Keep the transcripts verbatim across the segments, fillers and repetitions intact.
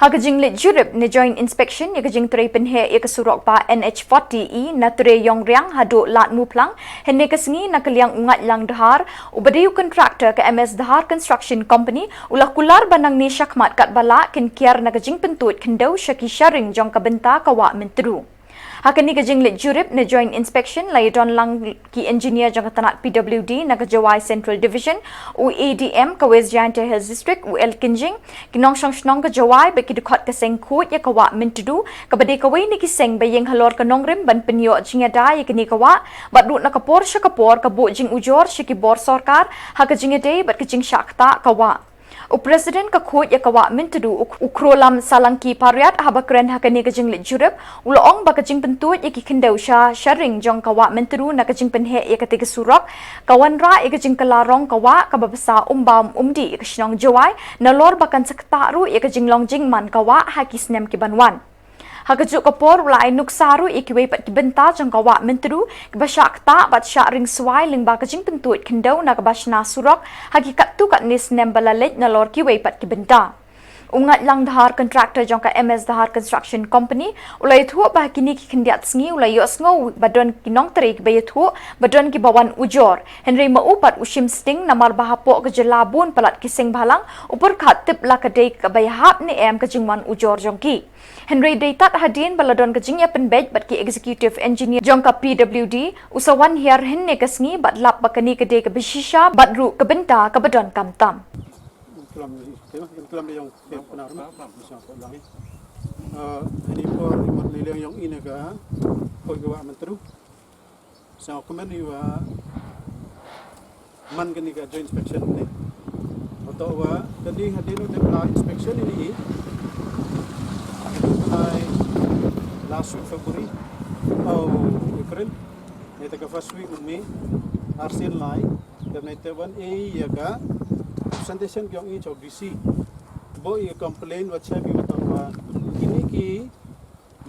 Ha ka jingleit jurip ne joint inspection ïa ka jingtrei pynheh ïa ka surok ba N H forty E na Treiong Riang haduh Lad Muphlang, hynne ka sngi na ka liang u Ngaitlang Dhar, uba dei u contractor ka M S Dhar Construction Company, u la kular ba nangne shakhmat katba lah kin kiar na ka jingpyntuid khyndew sha ki sharing jong ka bynta ka wah Myntdu. Ha kane ka jingleit jurip ne joint inspection la ïadon lang ki engineer jong ka tnat P W D na ka Jowai Central Division, u A D M ka West Jaintia Hills District, u L Kynjing, ki nongshong shnong ka Jowai bad ki dkhot ka seng khuid ïa ka wah Myntdu, kaba dei kawei na ki seng ba ïeng halor ka nongrim ban pynïoh jingïada ïa kane ka wah, bad ruh na ka por sha ka por ka buh jingujor sha ki bor sorkar ha ka jingïadei bad ka jingshah ktah ka wah. U President ka khuid ïa ka wah Myntdu, u, u Khrolam Salangki Pariat, haba kren ha kane ka jingleit jurip, u la ong ba ka jingpyntuid ïa ki khyndew sha sharing jong ka wah Myntdu na ka jingpynheh ïa kata ka surok ka wanrah ïa ka jingkylla rong ka wah kaba bsa umbam umdih ïa ka shnong Jowai, nalor ba kan sa ktah ruh ïa ka jinglong jingman ka wah ha ki snem ki ban wan. Ha kajuh ka por u la ai nuksa ruh ïa kiwei pat ki bynta jong ka wah Myntdu kiba shah ktah bad shah ring swai lyngba ka jingpyntuid khyndew na kaba shna surok ha ki katto katne snem ba la leit nalor kiwei pat ki bynta. U Ngaitlang Dhar, contractor jong ka M S Dhar Construction Company, u la ïathuh ba ha kine ki khyndiat sngi u la ïohsngew ba don ki nongtrei kiba ïathuh ba don kiba wan ujor, hynrei ma u pat u shim sting namar ba hapoh ka jylla bun palat ki seng bhalang, u pyrkhat tip la ka dei kaba ïahap ne em ka jingwan ujor jong ki. Hynrei dei tad hadien ba la don ka jingïapynbeit bad ki executive engineer jong ka P W D, u sa wan hiar hynne ka sngi bad lap ba kane ka dei kaba shisha bad ruh ka bynta kaba donkam tam. Klam ni, klam ni ïong, klam ni ïong. Ah, ini por imut ni liang ïong ine ka, koi ka wah Myntdu. Sa kmen ïa wa man kane ka joint inspection ne. Oto wa kane hadien u dep la inspection ini i. Lai last week February. Oh, April. Nai ta ka first week u May. Arsien lai. Dep nai te wan e ïa ka presentation ki ong i chok D C. Bo i complain wa check i wa tang wa kini ki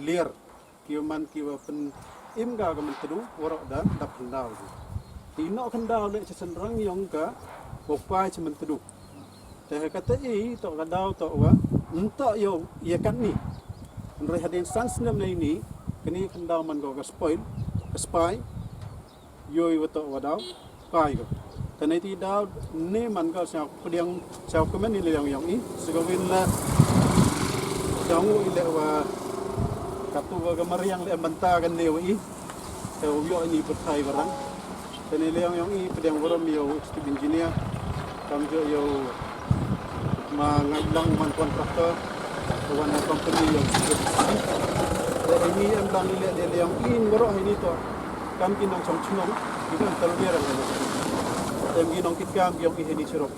liar. Ki wa man ki wa pynim ka ka Myntdu, waroh da dap khyndaw. Ki noh khyndaw leh cha synrang ïong ka, wa pai cha Myntdu. Te ha kata i toh ka daw toh wa, ntoh ïong ïa katni. Hynrei hadien san snem na ini, kani khyndaw man ko ka spoil, ka spy, ïoh i wa toh wa daw, pai ko. Te nai ti daw ne man ka sa pdiang sa kmen i liang ïong i, sa ka win la sa ngu i leh wa katu wa ka mariang leh bynta ka ne wa i. Te u ïoh ini pyrthai barang. Te ne liang ïong i pdiang warom ïa u executive engineer. Kam jo ïa u ma ngai lang man contractor. Te wan na company ïa u. Te ini em lang i leh de liang in waroh ini to. Kam ki nongchong chnong, ki ban talwer ang. Tem ki nongkitkam ki ong i hini chirok.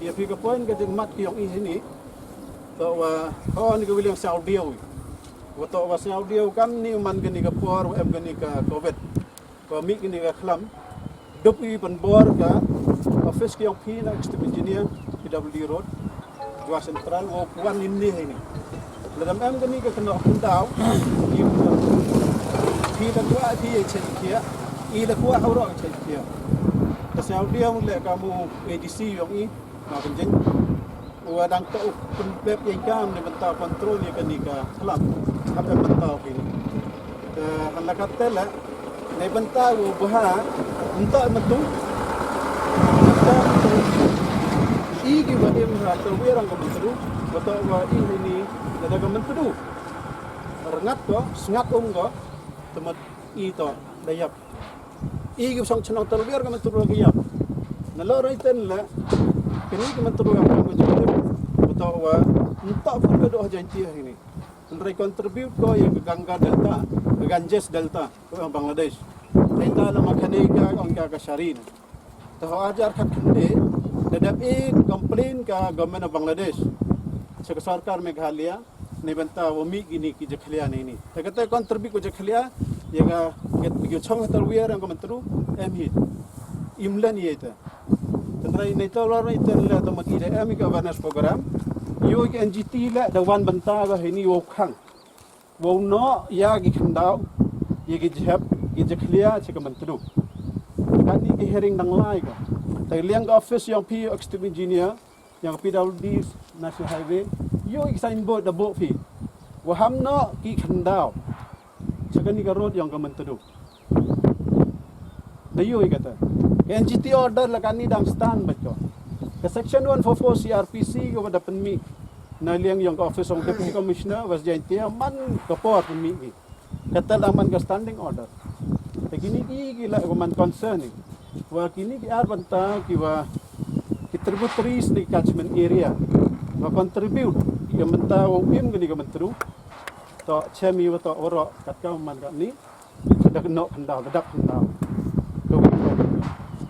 Ïa phi ka point ka jingmat ki ong i hini. To wa, oh, ni ka wiliang sa audio. Wa to wa sa audio kam ni man kani ka por, wa em kani ka covid. Wa mih kani ka khlam. Dup i pynbor ka office ki ong phi na executive engineer, P W D Road. Jowai Central, wa wan ini hini. Lada em kani ka kynnoh khyndaw, i phi la kwah phi ïa chei khia, i la kwah ha u roh chei khia. Ka sa audio leh ka mu A D C ïong i, ma pynjeng. Wa dang to u pynbep ïa kam ne bynta control ïa kani ka khlam. Hap em bynta u phi ni. Te han la ka te leh, ne bynta u bha, bynta Myntdu. Bynta Myntdu. I ki wa im ha ka wi rang ka Myntdu. Bynta wa i ni, na da ka Myntdu. Rngat ko, sngat um ko, te mat i to, da ïap. I ki song chnong talwer ka Myntdu ka ïap. Na lo rai ten la, kini ka Myntdu ka ka jong. Bynta wa, nta pun ka doh janti ini. Hynrei contribute ko ïa ka Ganga Delta, ka Ganges Delta, ko ïa Bangladesh. Delta la ma khane ka, ong ka ka sharin. Te ho ajar khat khynde, da dep i complain ka government of Bangladesh. Sha ka sorkar Meghalaya, ne bynta wa mih kini ki jakhlia ne ini. Te kata contribute ko jakhlia, ïa ka, ïa ka chong ha talwer ïa ka Myntdu, em hi. Im len ïa ita. Tynrai ne ta lor ne ten le ta mat i da em i ka awareness program. Ïoh i ka N G T le da wan bynta ka hini wow khang. Wow noh ïa ki khyndaw, ïa ki jhep, ïa jakhlia cha ka Myntdu. Kani ki hearing dang lai ko. Te liang ka office ïong phi executive engineer, ïong P W D National Highway, Ïoh i ka signboard da buh phi, wa ham noh ki khyndaw sha kane ka road ïong ka Myntdu. Da ïoh i kata. Ka N G T order la kane dang stand bad ko. Ka section one four four C R P C ka wa da pynmih na liang ïong ka office ong Deputy Commissioner West Jaintia man ka por pynmih ki. Kata la man ka standing order. Te kine ki ki la wa man concern i, wa kine ki ar bynta ki wa ki tributaries ni catchment area wa contribute ki bynta wa u im kane ka Myntdu. To chem i wa to waroh kat ka man kane. Dak nok khyndaw, dak khyndaw. Ka wi.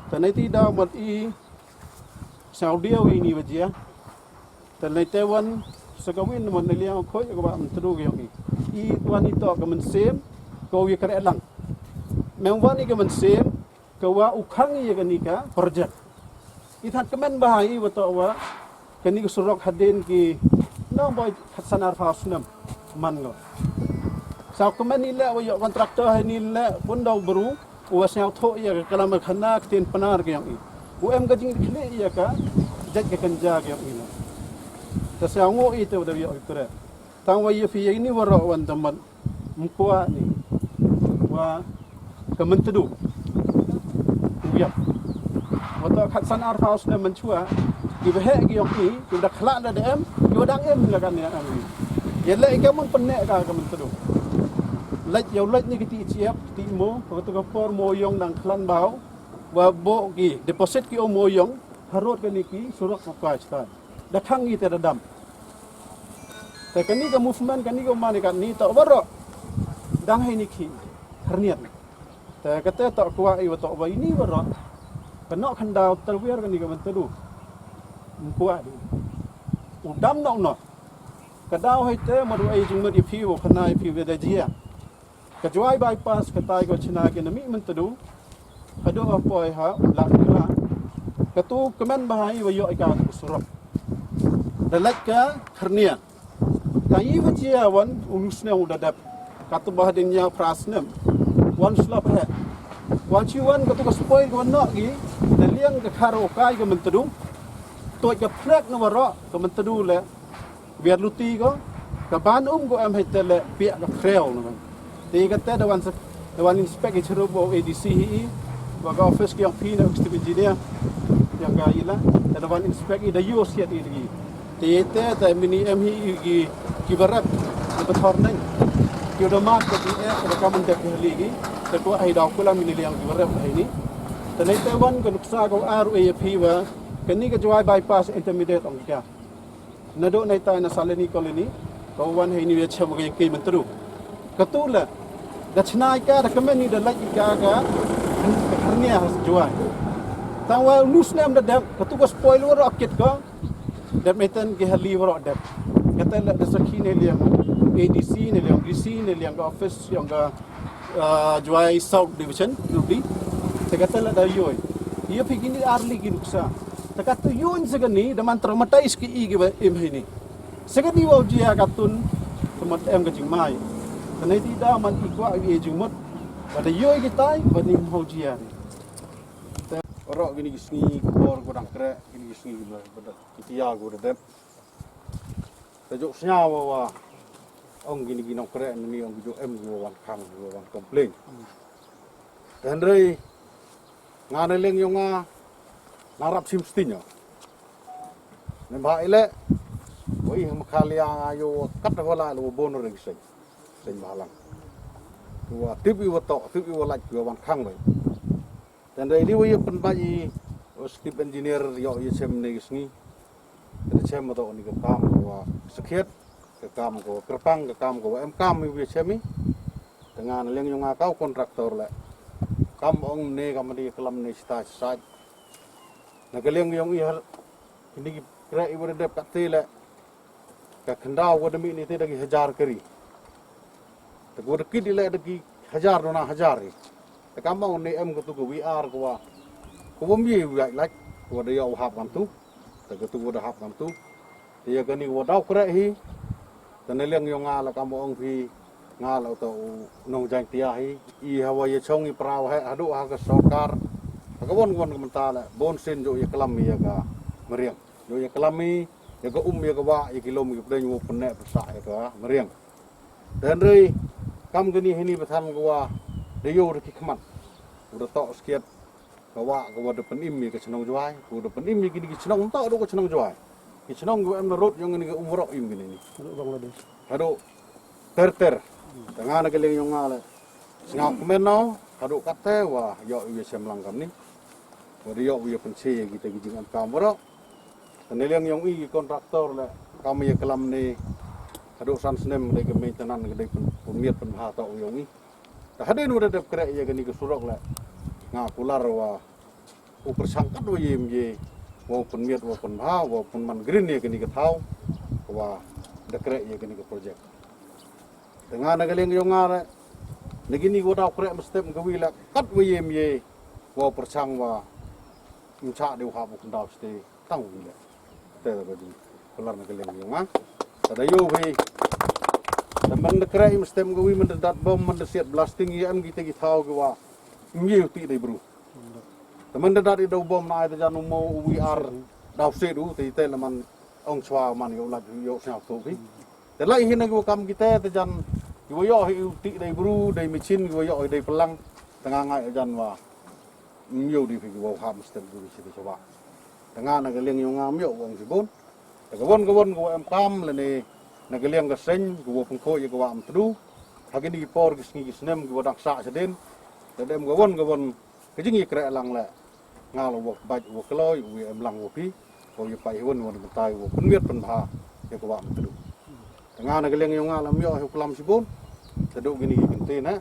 Te nai ti daw mat i Saudi wi ni wa jia. Te lei te wan sa ka win mon na liang khoi ka wa Myntdu ka ïong i. I wan i to ka mynsiem ka wi kare lang. Mem wan i ka mynsiem ka wa u khang i ka ni ka project. I that kmen ba i wa to wa ka ni ka surok hadin ki nong boi khatsan arphaw snem man ngo. Sa kmen i le wa ïoh contractor ha ni le pun daw bru. Wa sñiaw thoh ïa ka kalam khana ktien Pnar ka ïong i. U em ka jingkhleh ïa ka jait ka kynja ka ïong i na. Ta sñiaw ngo i te wa da ïoh i kre. Tang wa ïa phi ïa ini waroh wan da man mkwa ni. Wa ka Myntdu. U ïap. Wa ta khatsan arphaw snem man chua. Ki ba heh ki ïong i, ki ba da khlah da em, ki ba dang em la ka ni em. Ïa le i ka mun pynne ka ka Myntdu. Lait ïa u lait ni ki ti chiap, ti mo, ka tu ka por mo ïong dang khlan bau. Wa bo ki deposit ki omo yong harot kani ki surok ka kai stai. Da khang i te da dam. Te kani ka movement kani ka mani kani ta waroh. Dang hei ni ki herniat. Te kate ta kuwa i wa ta wa ini waroh. Kano khandau terwiar kani ka Myntdu. Mkuwa di. U dam nok nok. Ka dau hei te madu ai jingmut i phi wa khana i phi wa da jia. Ka Jowai bypass ka tai ka chna ki na mih Myntdu. Haduh ha poi ha la kla. Ka tu kmen ba hai wa yoh i ka tu surok. Da lek ka hernia. Ka i wa jia wan unu snem u da dep. Ka tu ba hadin ya pra snem. Wan slap he. Wan chi wan ka tu ka spoil ka wan nok gi. Da liang ka kharo kai ka Myntdu. Toi ka plek na waroh ka Myntdu le. Biar luti ko, ka ban um ko em hei te le piak ka freo na man. Te ka te da wan se, da wan inspect i chirup o A D C hi i, wa ka office ki ong phi na executive engineer, yang ka ila, da wan inspect i da yo siat i lagi. Te te te mini em hi i ki, ki barap, ki bathor neng. Ki da mat ka ki eh, ka kaman dek ki hali ki, te ko ai daw kula mini liang ki barap hai ni. Te nei te wan ka nuksa ko aru e phi wa, kani ka Jowai bypass intermediate ong ka. Naduh nai tai na Saleni Colony, ka wan hei ni ya chem ka yang kei Myntdu. Ka tu la, da chnai ka, da kmen ni da laj ka ka, ka hernia ha Jowai. Tang wa nu snem da dep, ka tu ka spoil waroh kit ka, dep metan ki hali waroh dep. Kata la da sakhi ne liang A D C, ne liang D C, ne liang ka office, yang ka ah, Jowai South Division, Lubdi. Te kata la da yoi. Ïa phi kini arli ki nuksa. Te kata yoi sa kani, da man traumatize ki i ki ba im hini. Sa kani wa jia katun, te mat em ka jingmai. Te nei ti da man i kwah i jingmut. Ba da yoi ki tai, ba ni hau jia ni. Te waroh kini ki sngi, ki bor ko dang kreh, kini ki sngi ki ba, ba da, ki tia ko da dep. Te jok sñiaw wa, wa. Ong kini ki nongkreh ni ong ki jok em ki wa wan khang ki wa wan complain. Te hynrei nga ne leng yong nga na rap sim sting. Ne ba ile wa i ma khalia nga yo kat wa la lo bon re seng. Seng ba lang. Wa tip i wa to, tip i wa laj ki wa wan khang bai. Te hynrei ni wa ïa pynbait i u Chief Engineer ïoh ïa chem ne ka sngi. Te da chem ma to ni ka kam ko wa sakhiat, ka kam ko wa kyrpang, ka kam ko wa em kam i wa ïa chem i. Te nga na liang yong nga ka u contractor le. Kam ong ne kam di klam ne sita sait. Na ka liang yong i hal kini ki kreh i wa da dep kat te le. Ka khyndaw wa da mih ni te da ki hajar kari. Te ko da kit i le da ki hajar dona hajar i. Te ka mau ne em ka tu ka V R ko wa. Ko wa mi wa laj ko wa da yow hap kam tu. Te ka tu ko da hap kam tu. Te ya kani wa daw kreh hi. Te ne liang yong nga la ka mo ong phi nga la to u nong Jaintia hi. I hawa ya chong i praw he hadu ha ka sorkar. Ha ka won won ka mynta le bon sin jo ya klam ya ka meriang. Jo ya klam i ïa ka um, ïa ka wah, ïa ki lum, ïa ki pdeng, wow pynneh pynsah ïa ka mariang. Te hynrei kam kane hini ba than ka wah da ïoh da ki khmat, u da toh skhiat ka wah ka wa da pynim ïa ka chnong Jwai, ka wa da pynim ïa kini ki chnong, ym toh da ka chnong Jwai. Ki chnong ka wa em na rud ïong kini ka um roh im kini ni. Haduh ter ter. Te nga na ka liang ïong nga le, sngap kmen no, haduh katte wa ïoh ïa shem lang kam ni. Wa da ïoh ïa pynche ïa kita ki jingem kam baroh. Te na liang ïong i ki kontraktor le, kam ïa klam ni haduh san snem dei ka maintenance ka dei pyn-, pynmiat pynbha toh ïong i. Te hadien wa da dep kreh ïa kani ka surok le, nga kular wa u pyrshang kat wa ïem ïe, wa u pynmiat wa pynbha, wa pynman green ïa kani ka thaw, wa da kreh ïa kani ka project. Te nga na ka liang ïong nga le, na kini wa daw kreh mynstep ka wi le, kat wa ïem ïe, wa u pyrshang wa ym chah de u hap u khyndaw shatei. Tang u le. Te da ka jingkular na ka liang ïong nga. Te da ïoh hi. Te man da kreh mynstep ka wi man da dat bom man da siat blasting ïa em kita ki thaw ki wa. Ym ïoh ti dei bru. Te man da dat i da u bom na ai te jan u mo u wi ar. Daw siat u te te la man ong chwa man ïoh laj ïoh sngap tu hi. Te lai hi na ki wa kam kita te jan ki wa ïoh hi u ti dei bru dei machine ki wa ïoh hi dei pelang. Te nga ngai jan wa. Ym ïoh di phi ki wa u hap mynstep du di shi di shawa. Te nga na ka liang ïong nga ym ïoh wa ong shibun. Te ka won ka won ka wa em kam lane na ka liang ka seng ka wa pynkhuid ïa ka wa em tdu. Ha kini ki por ki sngi ki snem ki wa dang sah shadien. Te dem ka won ka won ka jingïakreh lang le. Nga la wa bait wa kloi wa em lang wa phi. Wa ïa pai hi won won mynta wa pynmiat pynbha ïa ka wa em tdu. Te nga na ka liang ïong nga la ym ïoh hi u klam shibun. Te du kini ki kynti na.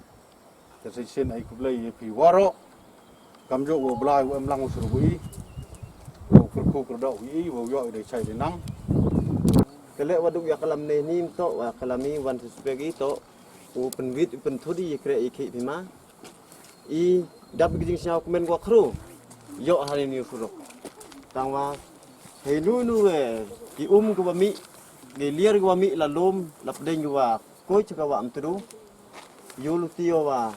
Te sa shisien ai khublei ïa phi waroh. Kamjooh wa Blai wa em lang u suru wa i. Wa u kyrkhu kyrdoh wa i, wa u ïoh i dei chai dei nang. Te leh wa duk ïa ka lam ne ni toh, wa ka lam i wan suspek i toh. U pynwit, u pynthut i, i kreh i khih phi ma. I dap ki jingsngew kmen wa khru. Ïoh ha ni u surok. Tang wa. Hei nu nu e, ki um ki wa mih, ki liar ki wa mih la lum, la pdeng ki wa koi cha ka wa em tdu. Ïoh lu tio wa.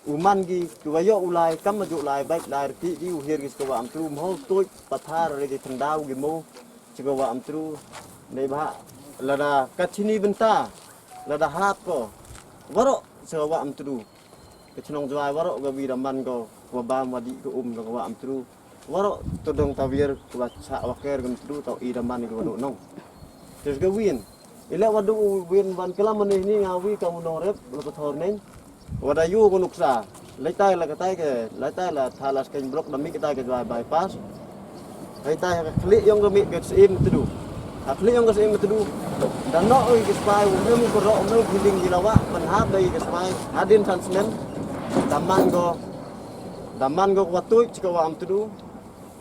U man ki, ki wa ïoh u lai, kam ma ju lai, bait lai, rti ki u hiar ki cha ka wa em tdu, mho tuj, pathar, re ki thndaw, ki mo, cha ka wa em tdu. Nei ba, lada, ka chini bynta, lada hap ko, waroh, cha ka wa em tdu. Ka chnong Jwai waroh, ka wi da man ko, ka wa bam, wa dih, ka um, ka wa em tdu. Waroh to dong ta wiar, ka wa chah wa ker, ka mtdu, to i da man ka wa doh nong. Tis ka win. I leh wa doh win wan ka lam ne ni nga wi ka u nongrep, la ka thor neng. Wa da yu ka nuksa. Lai tai la ka tai ke, lai tai la tha la skeng brok da mi ka tai ka Jwai bypass. Hai tai ha ka khlieh yong ka mi ka sim tdu. Ha khlieh yong ka sim tdu. Da noh oi ka spy, u nem ka roh, u nem ka ling ki la wa, man hap da i ka spy. Hadien san snem. Da man ko, da man ko ka wa tuj, ka wa em tdu.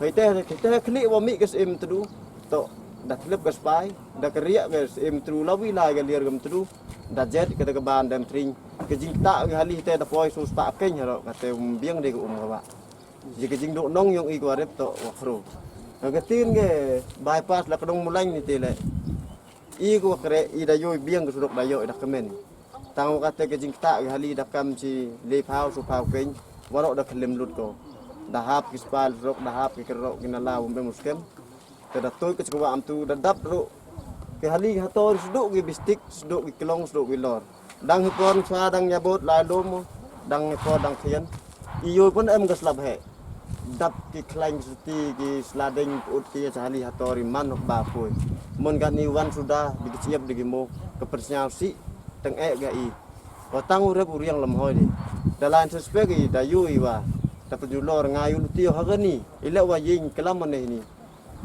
Hei te, hei te khlieh wa mih ka sim tdu. To, da thlep ka spy, da ka riah ka sim tdu, la wi lai ka liar ka mtdu. Da jet ka da ka ban dam tring. Ka jingktah ka hali te da poi su spah keng haro, ka te um biang de ka um ka wa. Ji ka jingdoh nong yong i ka wa rep to wa khro. Ka ka tin ka bypass la ka dong mulai ni te le. I ka wa kreh, i da yoi biang ka surok da yoi da kmen. Tang wa ka te ka jingktah ka hali da kam chi le phaw su phaw keng, waroh da khlem lut ko. Da hap ki spal surok, da hap ki kerok, ki nala, um bem uskem. Te da toi ka chikwa am tu, da dap ru. Ki hali ha tor sduk ki bistik, sduk ki klong, sduk ki lor. Dang hi por sa dang yabot lai lom, dang hi por dang khian. I yoi pun em ka slap he. Dap ki khlain suti ki sladeng put ki cha hali ha tor i man hok ba pui. Mon ka ni wan suda, di ki chiap di ki mo, ka persnyaw si, tang e ga i. Wa tang u rep u riang lam hoi di. Da lain suspek i, da yu i wa. Da pejulor nga yu lu tio ha ga ni. I le wa ying kelam ne ni.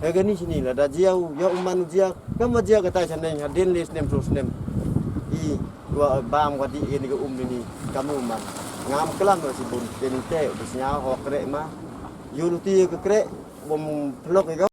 Ha ga ni sini la da jia u, ya u man u jia. Kam wa jia ka tai chaneng, ha din li snem su snem. I wa bam wa di i ni ga um ni ni. Kam u man. Ngam kelam wa si bun. Ke ni te, di snya ho krek ma. Yu lu tio ke krek, bom pelok i ga.